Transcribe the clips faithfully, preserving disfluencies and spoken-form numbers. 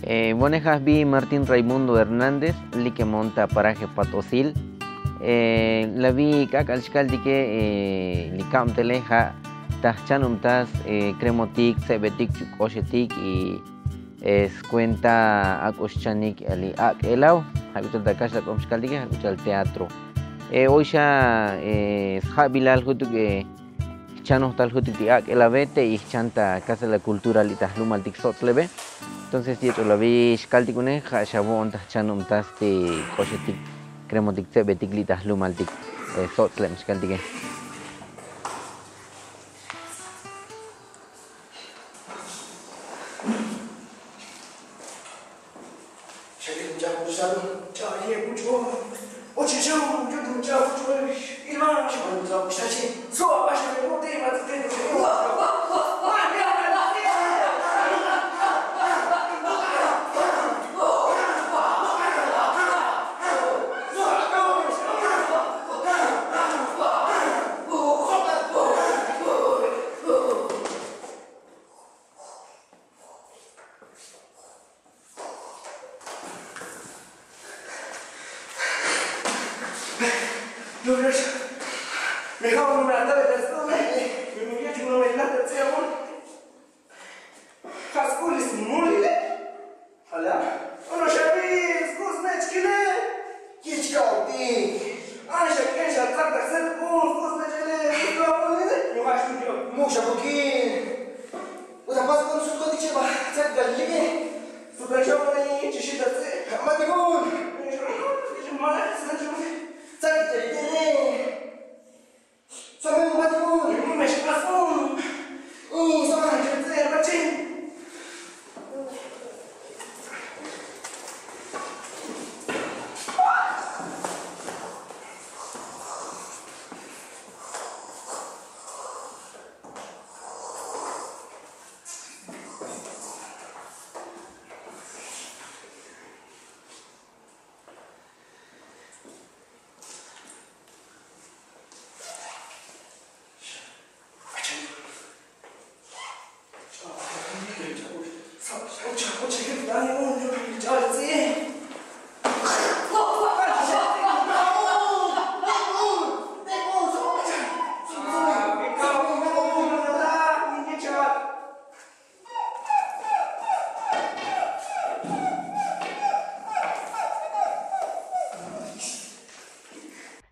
Voneja bi martín raimundo hernández, likemon ta paraje pat'osil. Lavi k'ak'al xkaltike, li kabtele ja' ta jchanubtas kremotik tsebetik chuk'oxetik y skuenta ak'o xchanik li ak'elav. Ja' k'u cha'al ta kaxlak'ob xkaltike ja' k'u cha'al teatro. Oy xa sja'bilal jutuk jchanoj tal jutuk ti ak'elave te' y jchan ta casa la cultura li' ta jlumaltik sotzleve. Entonces yech'o lavi xkaltik une ja' xa vo'on ta jchanubtas ti k'oxetik kremotik tsebetik li' ta jlumaltik sotzleb xkaltike.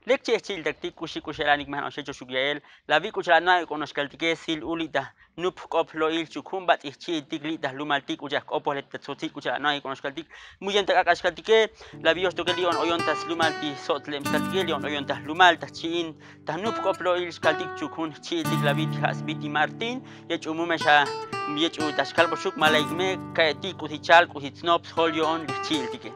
Lek chi' jchi'iltaktik k'uxi k'u xalanik me jano'oxe choxuk ya'el. Lavi k'u cha'al ano'aik k'onox kaltike sil uli' ta nup jk'op lo'il chuk jun bats'i jchi'iltik li' ta jlumaltik k'u cha'al jk'opoj lek ta tzotzil k'u cha'al ano'aik k'onox kaltik. Mu yem ta k'ak'al xkaltike. Lavi yoxtoke li' on oyon ta slumal ti sotzlem xkaltike li' on oyon ta jlumal ta jchi'in ta nup jk'op lo'il xkaltik chuk jun jchi'iltik lavi ti ja' sbi ti martín. Yech'u mu me xa yech'u ta xkalboxuk malaik me ka'etik k'usi chal k'usi tsnop sjol yo'on li jchi'iltike.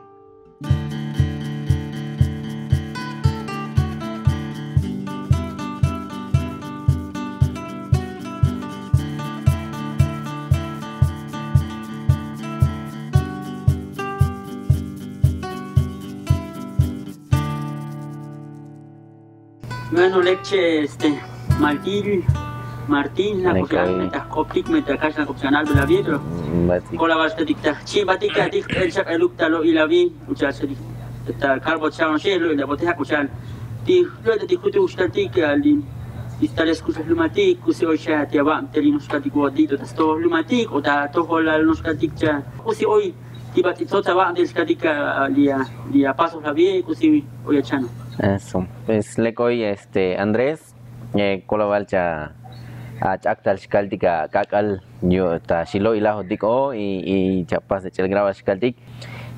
Bueno lek che este maltil martín la k'uxan me ta jk'optik me ta kaxlan k'optik anal belavi pero kola baxtatik ta jchi' batik ka'etik jk'el xa k'eluk ta lo'il avi k'ucha'al xetik ta kalbot xa onoxe lo'il abotej a k'ucha'al ti lo'il ta ti jutuk xtaltik li istales k'uxal jlumaltik k'usi oy xa ti abab te li noxkaltik bo ti to ta stojol jlumaltik o ta tojolal noxkaltik cha k'usi oy ti bats'i tsotz abab te li xkaltik li apasoj lavi k'usi oy achano. Eso pues lek oy este andrés. Kolaval cha ach'ak tal xkaltik ak'ak'al ta xilo'ilajotik o y cha pas ch'el grabar xkaltik.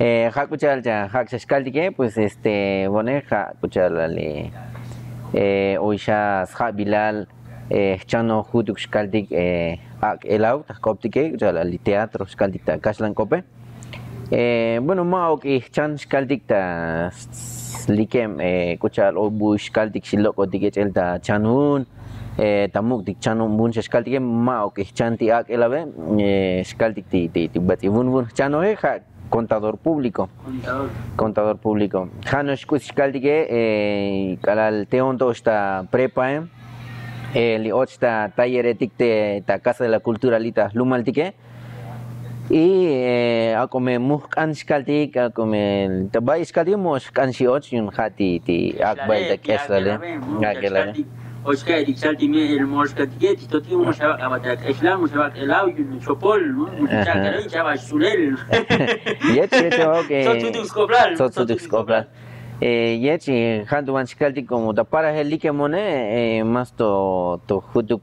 Ja' k'u cha'al cha ja' xa xkaltike pues este vone ja' k'u cha'al ali oy xa sja'bilal jchanoj jutuk xkaltik. Ak' elav ta jk'optike k'u cha'al ali teatro xkaltik ta kaxlan k'ope. Bueno ma'uk ijchan xkaltik ta slikem k'u cha'al oy bu xkaltik xilok'otik ech'el ta chanun ta muk'tik chanun vun xa xkaltike ma'uk ijchan ti ak'elave. Xkaltik ti ti bats'i vun vun jchanoje ja' kontador públiko. Kontador públiko ja' no'ox k'usi xkaltike. K'alal te'on to'ox ta prepae li och ta tayeretik te ta casa de la cultura li' ta jlumaltike. Y ak'o me mujk'an xkaltik, ak'o me ta bay xkaltik mo'ox jk'an xi'och yu'un ja' ti ti ak'bal ta k'exlale. Ak'elale. Oxka'etik xaltik me'el mo'ox xkaltike ti totik mo'ox abak' abak' ta k'exlal mo'ox abak' elaw yu'un xopol. Mo'ox cha'kalo y ch'aba' xtsulel. Yech yech ok. Sotsutuk sk'oblal sotsutuk sk'oblal. Yech ja' tu van xkaltik komo ta parajel like mone, mas to to jutuk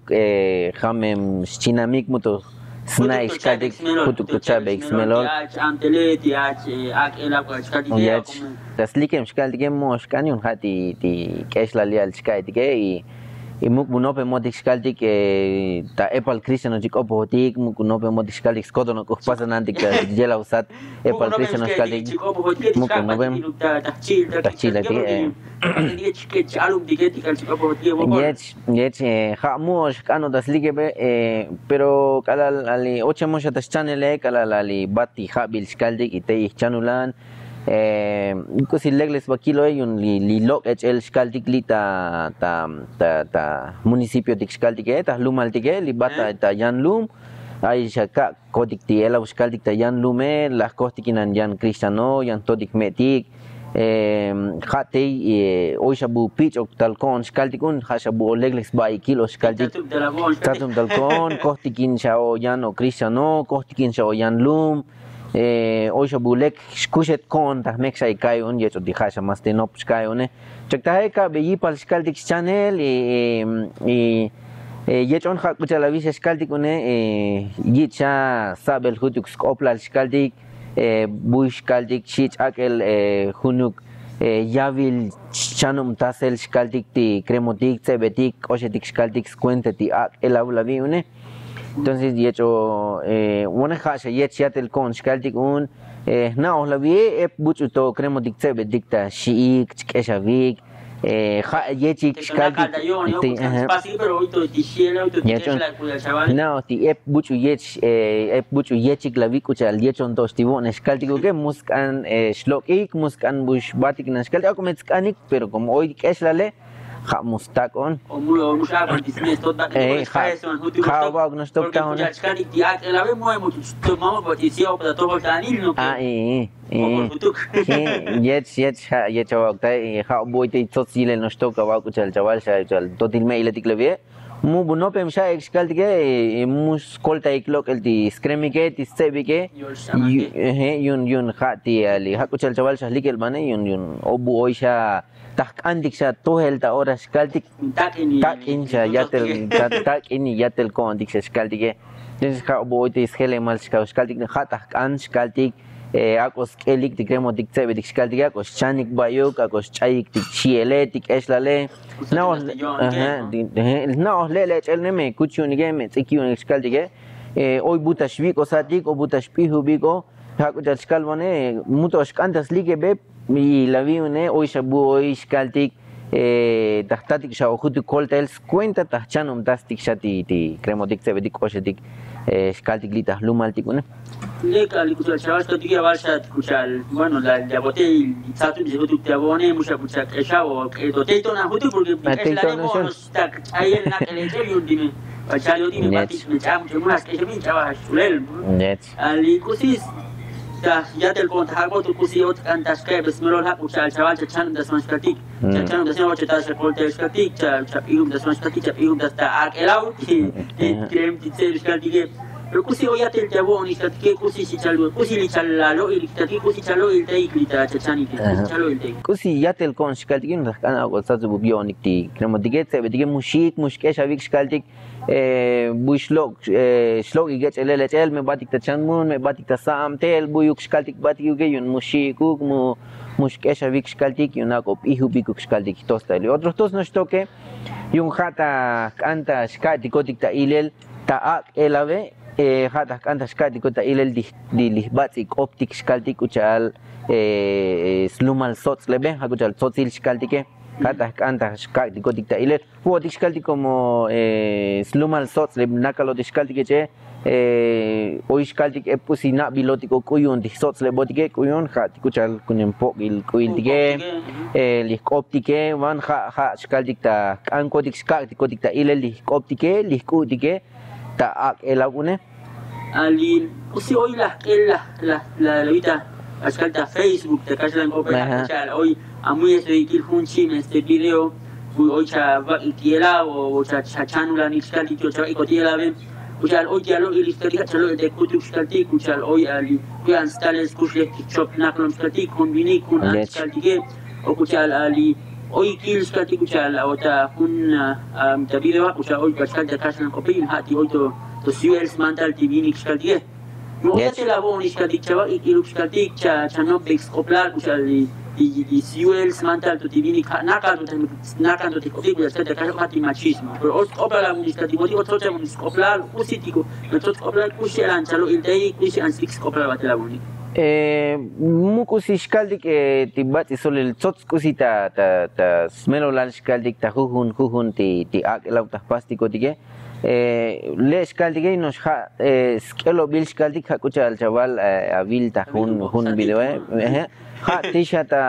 jamem xchinamik mu to sna'ik xkaltik jutuk to cha'beik smelol. Yech ta slikem xkaltike mo'ox k'an yu'un ja' ti ti k'exlal ya'al xka'etike. Y muk' bu nopemotik xkaltik ta epal kristiano chik'opojotik muk' bu nopemotik xkaltik skotonok k'u jpasanantik ta yelaw sat. Epal kristiano xkaltik muk' bu nopem. Tajchi'iltik. Yech yech ja' mo'ox jk'anot ta slikebe. Pero k'alal ali ochemoxa ta xchanele k'alal ali bat ti jabil xkaltik y tey ijchanulan. K'usi lek'lek sba kiloe yu'un li lok'ech'el xkaltik li' ta ta ta municipiotik xkaltike ta jlumaltike li bat ta yanlum. Ay xa ka'kotik ti elaw xkaltik ta yanlume laj kojtikinan yan kristiano yan jtotik jme'tik. Ja' tey oy xa bu pich'ok tal ko'on xkaltik un ja' xa bu o lek'lek sba ay kil o xkaltik. Tatum tal ko'on kojtikin xa o yan o kristiano kojtikin xa o yanlum. Oy xa bu lek xkuxet ko'on ta jmekxa ika'y un yech o ti ja' xa mas te nop xka'y une. Chak taje ka'be yipal xkaltik xchanel. Y yech on ja' k'u cha'al avixa xkaltik une yich' xa sabel jutuk sk'oplal xkaltik. Buy xkaltik xich' ak'el junuk yavil chanubtasel xkaltik ti kremotik tsebetik k'oxetik xkaltik skuenta ti ak'el avlavi' une. Entonces yech o vone ja' xa yech yatel ko'on xkaltik un. Jna'oj lavi' ep buch'u to kremotik tsebetik ta xi'ik chk'exavik. Ja' yechik xkaltik. Jna'oj ti ep buch'u yech ep buch'u yechik lavi' k'u cha'al yechon to xtivo'ne xkaltik uke mu sk'an xlok'ik mu sk'an bu xbatik nan xkaltik ak'o me tsk'anik. Pero komo oy k'exlale ja' mu stak'on. Ja' o ba'ok noxtok tajon. Yech yech ja' yech aba'ok ta ja' o bu oy te tsots yilel noxtok aba'ok k'u cha'al chaval xa cha'al totil me'iletik levie. Mu bu nopem xa'ik xkaltike mu skoltaik lok'el ti skremike ti stsebike. Yu'un yu'un ja' ti ali ja' k'u cha'al chaval xa jlikel bane yu'un yu'un o bu oy xa ta jk'antik xa tojel ta ora xkaltik. Tak'in xa yatel tak'in yatel ko'ontik xa xkaltike. Entonces ja' o bu oy te sjelemal xkaw xkaltik ja' ta jk'an xkaltik. Ak'o sk'elik ti kremotik tsebetik xkaltike ak'o xchanik bayuk ak'o xch'ayik ti xi'ele ti k'exlale. Na'oj na'oj le'lech'el ne me kuch yu'unike me ts'ik yu'unik xkaltike. Oy bu ta xvik'osatik o bu ta xp'ijubik'o. Ja' k'u cha'al xkalbone mu to xk'an ta slikebe. Y lavi' une oy xa bu oy xkaltik ta jtatik xa o jutuk koltael skuenta ta jchanubtastik xa ti ti kremotik tsebetik k'oxetik xkaltik li' ta jlumaltik une. Lek ali k'u cha'al xkaltik ya bal xa k'u cha'al bueno la ya bote. Satun xa jutuk ti avo'one mu xa k'u cha'al k'exav o k'etotey to'na jutuk porke k'exlale mo'ox ta ch'ayel nak'el ech'el yu'un ti me. Bal cha'al yo'tik me batik me ch'ab ch'emul ask'exemin ch'ab axch'ulel. Ali k'usi ta yatel ko'on ta jak'o tu k'usi ot k'an ta xka'eb smelol ja' k'u cha'al chaval chachanub ta sman xkaltik. Chachanub ta sman oche ta xakoltael xkaltik. Chap'ijub ta sman xkaltik chap'ijub ta sta ak'elaw ti krem ti tse'el xkaltike. Pero k'usi o yatel ti avo'onik xkaltike k'usi xi chal k'usi li chal alo'il xkaltike k'usi chalo'il tayik li ta chachanike k'usi chalo'il tayik. K'usi yatel ko'on xkaltike ta jk'an ak'o tsatsubub yo'onik ti kremotike tsebetike mu xi'ik mu xk'exavik xkaltik. Buy xlok' xlok'ik ech'elel ech'el me batik ta chanmun me batik ta sa'abtel buyuk xkaltik batik uke yu'un mu xi'ikuk mu xk'exavik xkaltik yu'un ak'o p'ijubikuk xkaltik jtos ta li otro jtos noxtoke. Yu'un ja' ta jk'an ta xka'tikotik ta ilel ta ak'elave. Ja' ta jk'an ta xka'tikotik ta ilel li jbats'ik k'optik xkaltik k'u cha'al slumal sotz'lebe ja' k'u cha'al tsotzil xkaltike. Ja' ta jk'an ta xka'tikotik ta ilel. Ju'otik xkaltik komo slumal sotz'leb nakalotik xkaltike ch'e oy xkaltik ep k'usi na'bilotik o k'u yu'un ti jsotz'lebotike k'u yu'un ja' ti k'u cha'al kunen pok'il k'u'iltike. Li jk'optike van ja' ja' xkaltik ta jk'ankotik xka'tikotik ta ilel li jk'optike li jk'u'tike ta ak'elab une. Ali, si oy laj k'el laj laj la la vita, axkal ta Facebook ta kaxlan k'ope. Ajá. Cha'al oy amuy este ikil jun chim este video, kuy oy chavak'ik ti elav o cha chanulanik xkaltik yo chavak'ik ti elave. Kucha'al oy ti alo'il xkaltik, chalo'il te kutuk xkaltik, kucha'al oy ali kuy an stalel skuxlej ti chop naklom xkaltik jun vinik jun an xkaltike. O kucha'al ali oy kil xkaltik, kucha'al o ta jun ta video kucha'al oy ta xkaltik ta kaxlan k'ope, ja' ti oy to to syu'el smantal ti vinik xkaltike. Mo'otatel avo'onik xkaltik chavak'ik iluk xkaltik chanopbek sk'oplal kuxal ti syu'el smantal to ti vinik ja' nakan to ti k'opik kuxal xkaltik kaxok ja' ti machismo. Pero o sk'oplal avo'onik xkaltik o ti o tsoch avo'onik sk'oplal k'usi ti o tsoch sk'oplal k'usi xe'lan chalo'il taik k'usi xe'lan stik sk'oplal batel avo'onik. Muk' k'usi xkaltik ti bats'i solel tsots k'usi ta ta ta smelolal xkaltik ta jujun jujun ti ti ak'elaw ta jpas ti kotike. Le' xkaltike no'ox ja' sk'elobil xkaltik ja' k'u cha'al chaval avil ta jun jun videoe. Ja' ti xa ta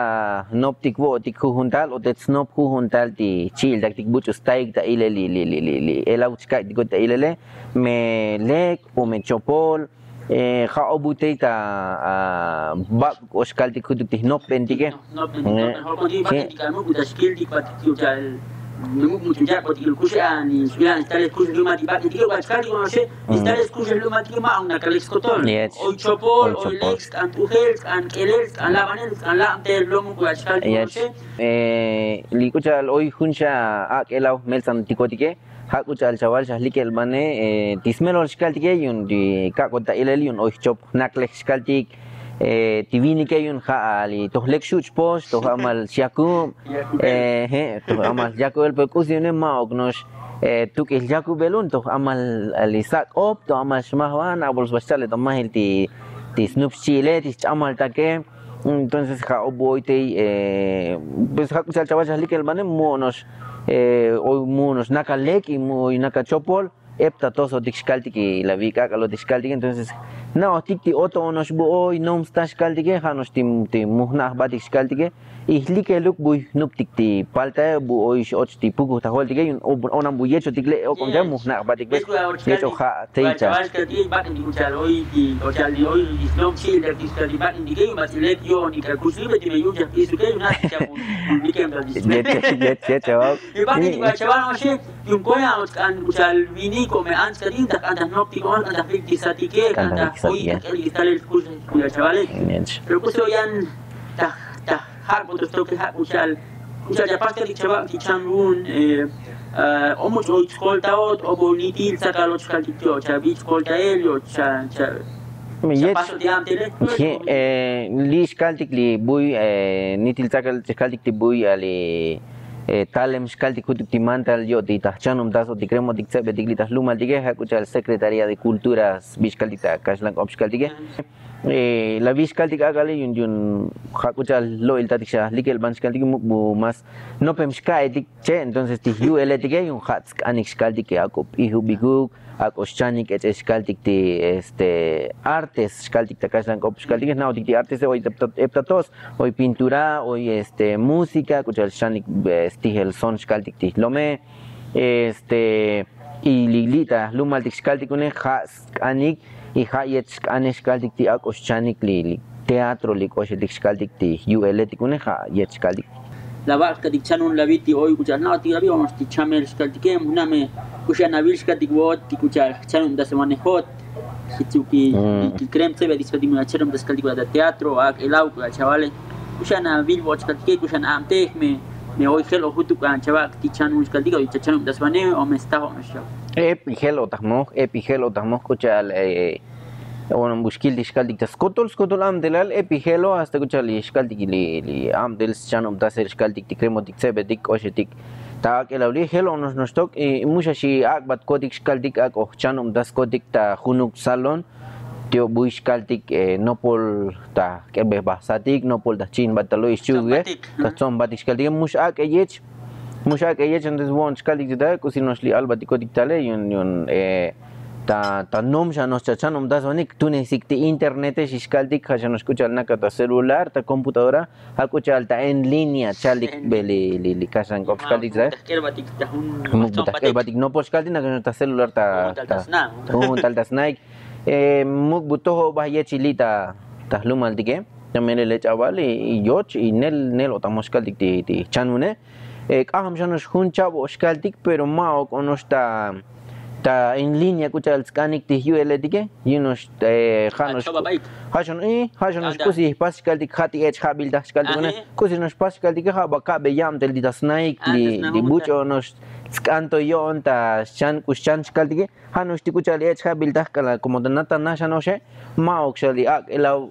jnoptik vo'otik jujuntal o te tsnop jujuntal ti jchi'iltaktik buch'u staik ta ilel li li li elaw chka'ik ti kotik ta ilele. Me lek o me chopol. Ja' o bu tey ta bak' k'o xkaltik jutuk ti jnopbentike. Li k'u cha'al oy jun xa ak'elav meltsan ti kotike. Ja' k'u cha'al chaval xa jlikelbane ti smelol xkaltike yu'un ti kak'ot ta ilel yu'un oy jchop jnaklej xkaltik. Ti vinike yu'un ja' ali toj lek xuch' pox toj amal xyakub. Toj amal xyakubel pero k'usi yu'une ma'uk no'ox tuk'il yakubel un toj amal ali sak'op toj amal xmajvan abol sba xcha'le toj majil ti snup xchi'ile ti xch'amaltake. Entonces ja' o bu oy tey pues ja' k'u cha'al chaval xa jlikelbane mu ono'ox oy mu ono'ox naka lek y mu oy naka chopol. Ep ta tosotik xkaltik y la vik'ak'alotik xkaltike entonces na'ojtik ti oto ono'ox bu oy nom sta xkaltike ja' no'ox ti mu jna' jbatik xkaltike. Y jlikeluk buy jnuptik ti paltae bu oy x-och ti pukuj ta jo'oltike yu'un onam bu yechotik le' ok'om cha'e mu jna' jbatik bes. Yech'oj ja' tey ta Yu'un koya o tz'an k'u cha'al vinik o me ants k'atik ta k'an ta jnoptik o k'an ta jviktik satike k'an ta oy ta k'el stalel k'u cha'al chavale. Pero k'usi o yan ta ja' k'u to stoke ja' k'u cha'al k'u cha'al chapas k'atik chavak' ti chan vun. O much' oy chkoltaot o bo nitil tzakal och kaltik ti o chavich' koltael yo cha cha. Li' xkaltik li buy nitil tzakal xkaltik ti buy ali talem xkaltik jutuk ti mantal yo'tik ta jchanubtasotik kremotik tsebetik li' ta jlumaltike ja' k'u cha'al secretaría de cultura sbi xkaltik ta kaxlank'op xkaltike. La bi xkaltik ak'ale yu'un yu'un ja' k'u cha'al lo'iltatik xa jlikelban xkaltike muk' bu más nopem xka'etik che' entonces ti yu'eletike yu'un ja' tsk'anik xkaltik ak'o p'ijubikuk ak'o xchanik ech'el xkaltik ti este artes xkaltik ta kaxlank'op xkaltike jna'otik ti artese oy ep ta to's oy pintura oy este músika k'u cha'al xchanik stijel son xkaltik ti jlome. Este y li li' ta jlumaltik xkaltik une ja' sk'anik y ja' yet xk'anej xkaltik ti ak'o xchanik li li teatro li k'oxetik xkaltik ti yu'eletik une ja' yet xkaltik. La vak' xkaltik chanun lavi ti oy k'u cha'al jna'otik lavi ono'ox ti chamel xkaltike mu jna' me k'u xan avil xkaltik vo'ot ti k'u cha'al jchanubtasvanejot. Jitzuki kikrem tsebetik xkaltik mu achanubtas xkaltik ta teatro ak'elav k'u cha'al chavale k'u xan avil vo'ot xkaltike k'u xan abtej me me oy jel o jutuk k'u chava' ti chanun xkaltik oy ta chanubtasvane o me sta ono'ox chava'. Ep ijel o ta jmoj ep ijel o ta jmoj k'u cha'al onom bu xkiltik xkaltik ta skotol skotol abtelal ep ijelo hasta k'u cha'al xkaltik li li abtel schanubtasel xkaltik ti kremotik tsebetik k'oxetik ta ak'elaw li' jel ono'ox no'ox tok y mu xa xi ak'bat kotik xkaltik ak'o jchanubtas kotik ta junuk salón. Ti o buy xkaltik nopol ta jk'elbej bajsatik nopol ta jchi'inbat ta lo'ix chu'uke ta jtsomb'batik xkaltike mu x-ak'e yech. Mu x-ak'e yech entonces vo'on xkaltik ta k'usi no'ox li' albatikotik tale yu'un yu'un ta ta nom xa no'ox chachanubtasvanik tunesik ti internete xi xkaltik ja' xa no'ox k'u cha'al naka ta celular ta computadora ja' k'u cha'al ta en línea chalik be li li kaxlank'op xkaltik ta muk bu ta jk'elbatik nopol xkaltik naka xa no'ox ta celular ta jujuntal ta snaik. Muk' bu tojo' baj yech li' ta jlumaltike. Ta melel lech abal yoch y nel nel otamox kaltik ti chanune. K'ajam xa no'ox jun cha'bo' xkaltik pero ma'ok ono'ox ta ta en línea k'u cha'al tsk'anik ti yu'eletike. Yin no'ox ja' no'ox ja' xa no'ox k'usi jpas xkaltik ja' ti ech' ja'bil taj xkaltik une. K'usi no'ox jpas xkaltike ja' ba kabe yabtel ti ta snaik li buch'o no'ox tsk'an to yo'on ta xchan k'u xchan xkaltike. Ja' no'ox ti k'u cha'al ech' ja'bil taj k'ala' komo ta nata naxa no'oxe ma'ok xa li ak' elaw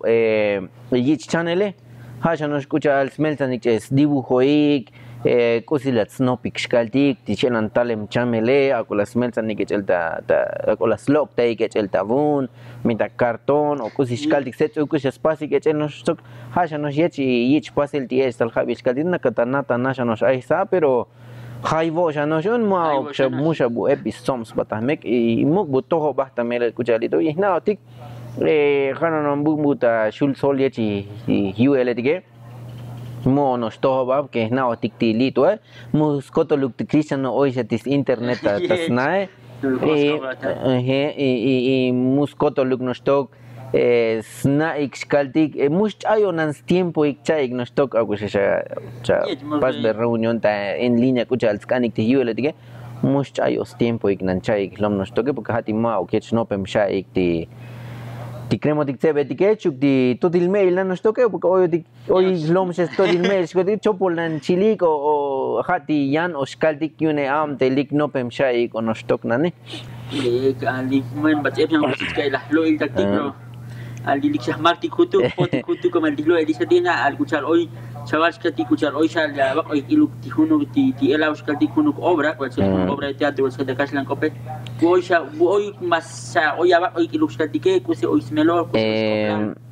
yich' chanele. Ja' xa no'ox k'u cha'al smeltsanik ch'e sdibujoik k'usi la tsnopik xkaltik ti xe'lan talem chamele ak'o la smeltsanik ech'el ta ak'o la slok'taik ech'el ta vun mi ta kartón o k'usi xkaltik sets'u k'usi xa spasik ech'el no'ox sok. Ja' xa no'ox yech yich' pasel ti ech' tal ja'bil xkaltik naka ta nata naxa no'ox ay sa' pero jay vo' xa no'ox un ma'ok xa mu xa bu ep y stsob sba ta jmek y muk' bu tojo' baj ta melel k'u cha'al li' to y jna'otik. Ja' no'ox muk' bu ta xul sol yech yu'eletike. Mu ono'ox tojo' baj ke jna'otik ti li' to mu skotoluk ti cristiano oy xa ti sinternet ta snae. Y mu skotoluk no'ox tok sna'ik xkaltik mu xch'ayo'onan stiempoik cha'ik no'ox tok ak'o xa xa pasbe reunión ta en línea k'u cha'al tsk'anik ti yu'eletike. Mu xch'ayo'on stiempoik nan cha'ik jlom no'ox toke porke ja' ti ma'ok yech nopem xa'ik ti kremotik tsebetike chuk ti totil me'il nan no'ox toke porke oyotik oy jlom xa stotil me'el xkotik chopol nan chilik o ja' ti yan o xkaltik yu'une abtelik nopem xa'ik o no'ox tok nane. Li muen bats'eb xan k'usi chka'il laj lo'il taktik no. Al ti lik xa jmaktik jutuk potik jutuk komo al ti jlo'il ix katik na al k'u cha'al oy chaval xkatik k'u cha'al oy xa li abak'oy k'iluk ti junuk ti elaw xkaltik junuk obra k'u cha'al jun obra de teatro k'u cha'al ta kaxlan k'ope. K'u oy xa bu oy mas xa oy abak'oy k'iluk xkaltike k'usi oy smelol k'usi oy sk'oplal.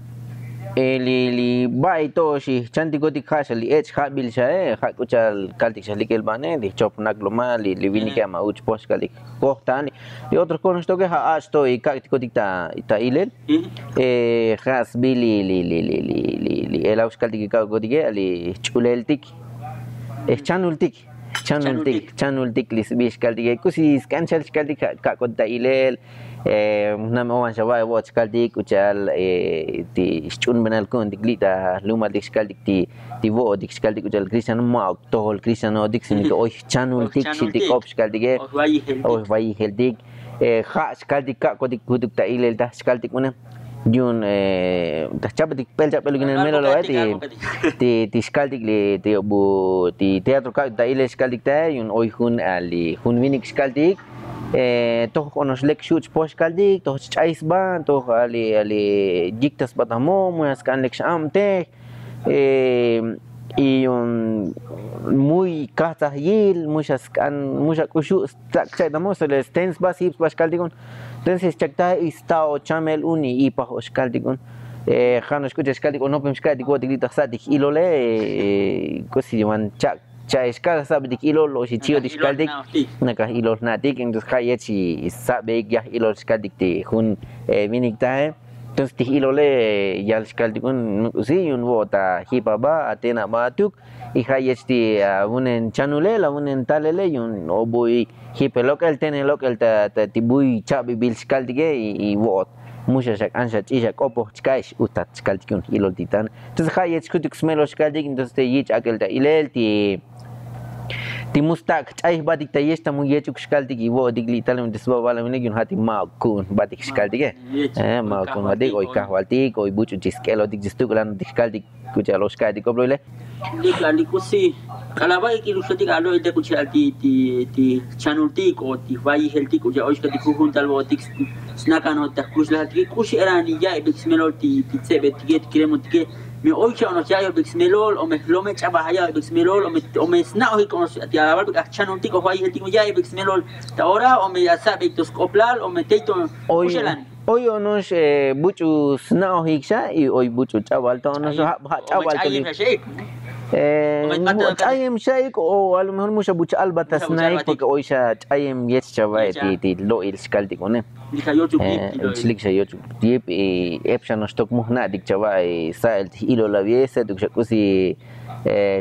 Li li ba'i to xi jchantikotik ja' xa li ech' ja'bil xae ja' k'u cha'al kaltik xa jlik'el bane li jchopnak loma li vinike ama' uch' poj xkaltik jkojtan li otro konoxtoke ja' ach' to y kak'tikotik ta ilel. Ja' sbi li li li li elaw xkaltik kak'kotike li jch'uleltik jchanultik jchanultik jchanultik li sbi xkaltike k'usi sk'an cha'al xkaltik ja' kak'kotik ta ilel. Jnam ovan xa va'i vo'ot xkaltik k'u cha'al ti xch'unbenal ku'untik li' ta jlumaltik xkaltik ti vo'otik xkaltik k'u cha'al cristiano ma'ok tojol cristianotik sino ke oy jchanultik xiltik k'op xkaltike. Oy jvayijeltik ja' xkaltik kak'kotik kutuk ta ilel taj xkaltik une. Yu'un ta jchapatik p'el chap'el yu'un el melol oe ti xkaltik li ti teatro kak' ta ilel xkaltik tae yu'un oy jun ali jun vinik xkaltik. Toj ono'ox lek xuch' poj xkaltik toj chch'ay sba toj ali ali yikta sba ta jmo' mu ya sk'an lek x'abtej. Y yu'un muy kajtsaj yil mu xa sk'an mu xa k'uxu' stak' cha'ik ta jmo' sten sba sib sba xkaltik un. Entonces chaktaj y sta'o chamel un y ipaj o xkaltik un. Ja' no'ox k'u cha'al xkaltik o nopem xka'tik vo'otik li' ta jsa'tik ilole. K'usi man chak' cha'e xkal sabetik ilol o xi chi'otik xkaltik. Nakaj ilol jna'tik entonces ja' yech y sabeik yaj ilol xkaltik ti jun vinik tae. Entonces ti jilole yal xkaltik un muk' k'usi yu'un vo'ot ta jipaba atena' ba atuk. Y ja' yech ti avunen chanule la avunen talele yu'un o buy jipe lok'el tene lok'el ta ti buy chabibil xkaltike. Y vo'ot mu xa xa k'an xa ch'i xa k'opoj chka'ix utat xkaltik yu'un jilol ti tane. Entonces ja' yech kutuk smelol xkaltik entonces te yich' ak'el ta ilel ti ti mu stak' jch'ay jbatik ta yech ta mu yechuk xkaltik y vo'otik li' talem ti sba balavinek yu'un ja' ti ma'ok ku'un jbatik xkaltike. Ma'ok ku'un jbatik oy kajvaltik oy buch'u chi sk'elotik chi stuk'lanotik xkaltik k'u cha'al ox ka'etik k'op lo'ile. Li k'usi k'ala' ba'ik iluk xkaltik alo'il te k'u cha'al ti ti chanultik o ti jvayijeltik k'u cha'al oy xkaltik jujun tal vo'otik snakanotik ta jkuxlajatike k'uxi eran li ya'ibik smelol ti tsebetike ti kremotike. Mi oy xa ono'ox ya'ibik smelol o me jlome ch'abaj ya'ibik smelol o me sna'ojik ono'ox ti alabalbik aj chanuntik o jvayijeltik o ya'ibik smelol ta ora o me ya sa'bik to sk'oplal o me tey to. Oy oy ono'ox buch'u sna'ojik xa y oy buch'u ch'abal to ono'ox ja' ch'abal to li. Ch'ayem xa'ik o a lo mejor mu xa buch' alba ta snaik porke oy xa ch'ayem yech chava' ti lo'il xkaltik une. Chlik xa yochuk yip y ep xa no'ox tok mu jna'tik chava' sa'el ti j'ilol avie setuk xa k'usi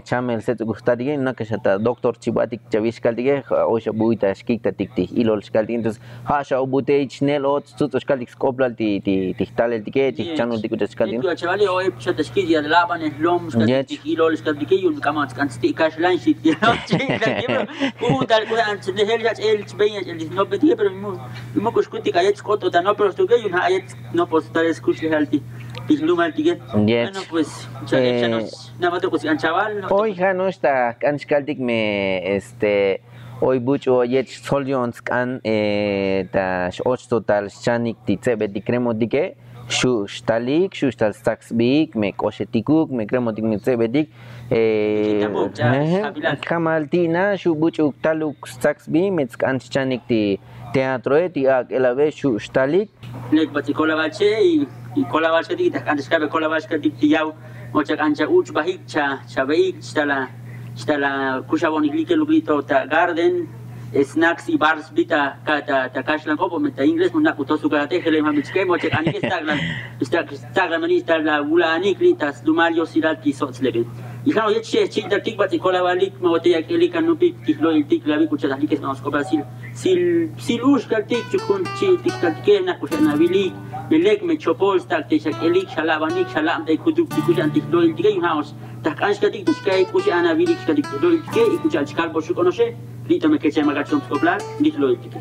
chamel setz'uk jtatike, nakaxa ta doktor chib'atik chavix xkaltike. Oy xa bu'uy ta xkiktatik ti j'ilol xkaltike. Entonces ja' xa obutey chnel och tzutz' oxkaltik sk'oplal ti ti jtaleltike chi jchanultik k'u chach xkaltik. Chavali oy xa ta xkik' ya labanel lom xkaltik ti j'ilol xkaltike yu'un k'ama' tsk'an tsti' kaxlan xi' ti. K'u'un tal k'u anch'nejel yach'el chben yach'el ti jnopetike pero muk' xkutik ayet sk'ot o ta nopel oxtuke yu'un ja' ayet nopol tal skuxlejal ti jlumaltike. Bueno pues. Oy ja' no'ox ta jk'an xkaltik me este oy buch'u oyech xtzol yo'on sk'an ta x-och to tal xchanik ti tsebetik kremotike. Xu' xtalik xu' xtal stsak sbik me k'oxetikuk me kremotik me tsebetik. Jamal ti' na xu' buch'uk taluk stsak sbik me tsk'an xchanik ti teatroe ti ak'el ave xu' xtalik. Lek bats'i kolabalche y kolabalxkatik ta jk'antaxkabe kolabalxkatik ti yaw. Ochak'an cha uch'bajik cha ve'ik xtala xtala kuxabonik likeluk li' to ta garden snaks y bars bi ta kaxlan k'opo me ta ingles mu nak'u to sukajate jelem ja' mi chike mochak'anike stak'lan stak'lan meni xtala vula'anik li' ta slumal yosilal ti sotzlebe. Y ja' oyech xe'ex chi'tatik bats'i kolabalik ma ote yak'elik anupik ti jlo'iltik lavi k'u cha'tajlik esbanob sk'oplal sil sil ux kaltik chukun chi'iltik kaltike nak'u xanavilik. Melek me chopol stak' te xak'elik xalabanik xalabtay kutuk ti k'u xan ti jlo'iltike yu'un ja' ox ta jk'an xkaltik ti xka'i k'u xanavilik xkaltik ti jlo'iltike. Y k'u cha'al chkalboxuk onoxe li' to me kechemakat chom sk'oplal li jlo'iltike.